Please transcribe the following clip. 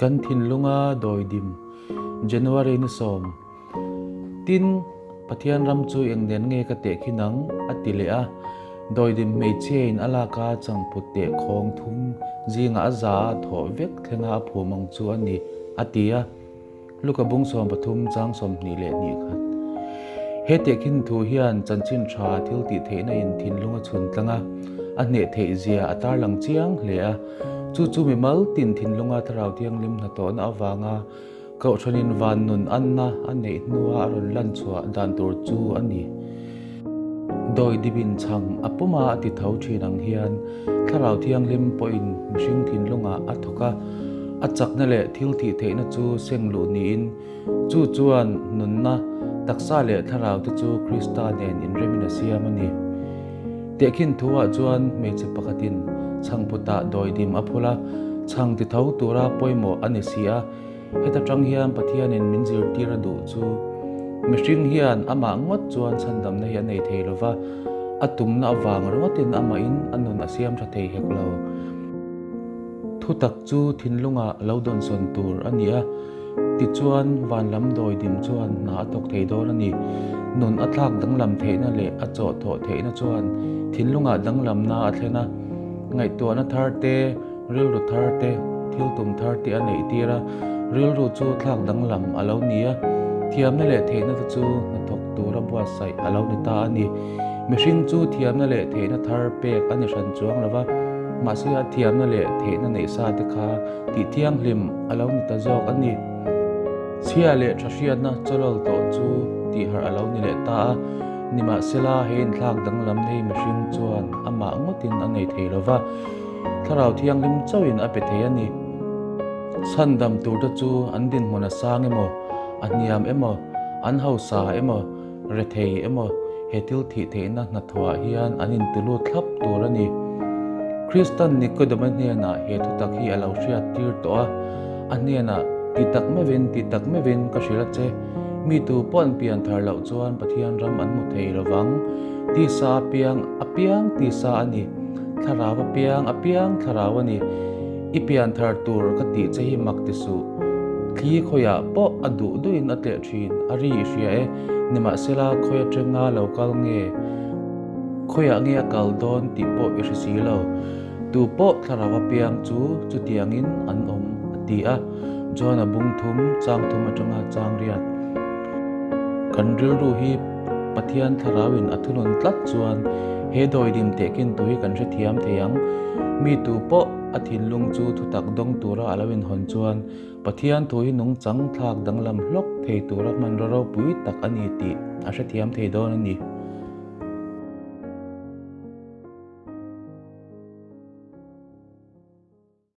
Kan thinlunga dawidim, January ni sawm. Tin, Pathian ram chu eng nen nge ka tehkhin ang? a ti leh a. Dawidim hmeichhiain a laka changphut teh khawng thum zingah a za a thawh vek thlenga a phum ang chu a ni, a ti a. Luka bung 13 chang 22 khat. He tehkhin thu hian chanchin tha thil tih theihna in thinlung a chhun tlang a, a hneh theih zia a tarlang chiang hle a. Chu chu mimal tin thinlunga Thlarau Thianghlim hnathawhna avanga Kohhranin van nun anna a neih hnua a rawn lan chhuah dan tur chu a ni. Dawi dibin chhang a puma a ti tho thin ang hian Thlarau Thianghlim pawhin mihring thinlungah a thawk a, a chakna leh thil thih theihna chu seng luh niin chu chuan nunna, taksa leh thlarau te chu Krista nen inremin a siam a ni. Tehkhin thuah chuan hmeichhe pakhatin chhangphutah dawidim a phul a, chhang ti tho tura pawimawh a ni si a, Heta tang hian Pathianin min zirtir a duh chu mihring hian amah ngawt chuan chhandamna hi a nei thei lo va, a tumna avang ringawtin amahin a nun a siam tha thei hek lo. Thutak chu thinlungah lo dawnsawn tur a ni a, tichuan van lam dawidim chuan hna a thawk thei dawn a ni. Nun a thlak danglam theihna leh a chawhthawh theihna chuan thinlungah danglamna a thlen a, ngaihtuahna thar te, Rilru thar te, thil tum thar te a neih tir a, rilru chu thlak danglam a lo ni a, thiamna leh theihna te chu hnathawk tura buatsaih a lo ni ta a ni. Mihring chu thiamna leh theihna thar pek a ni hran chuang lo va, mahse a thiamna leh theihna neih sa te kha tih thianghlim a lo ni ta zawk a ni. Chhia leh tha hriatna chawlawl tawh chu tihharh a lo ni leh ta a, nimahsela he inthlak danglam nei mihring chuan amah ngawtin a nei thei lo va. Thlarau Thianghlim chauhin a pe thei a ni. Chhandam turte chu an dinhmun a sang emaw, a hniam emaw, an hausa emaw, rethei emaw he thil thih theihna hnathawhah hian an intilut thlap tur a ni. Kristan Nikodema hnenah he thutak hi a lo hriattir tawh a, a hnenah, Ti tak meuhin, ti tak meuhin ka hrilh a che, mi tu pawh an pian thar loh chuan Pathian ram an hmu thei lovang. Tisa apiang apiang tisa a ni. Thlarau apiang apiang thlarau a ni. I pian thar tur ka tih che hi mak ti suh. Thli khawiah pawh a duh duhin a tleh thin, a ri i hria e. Nimahsela khawi atanga lo kal nge, khawiah nge a kal dawn tih pawh i hre si lo. Tu pawh thlarau apiang chu chutiangin an awm, a ti a. John-a bung thum, chang thum atanga chang riat. Kan rilru hi Pathian thlarauin a thunun tlat chuan he dawidim tehkin tu hi kan hrethiam thei ang. Mi tu pawh a thinlung chu thutak dawng tura a lo inhawn chuan Pathian thu hi nungchang thlak danglam hlawk thei tura hmanraw ropui tak a ni tih a hrethiam thei dawn a ni.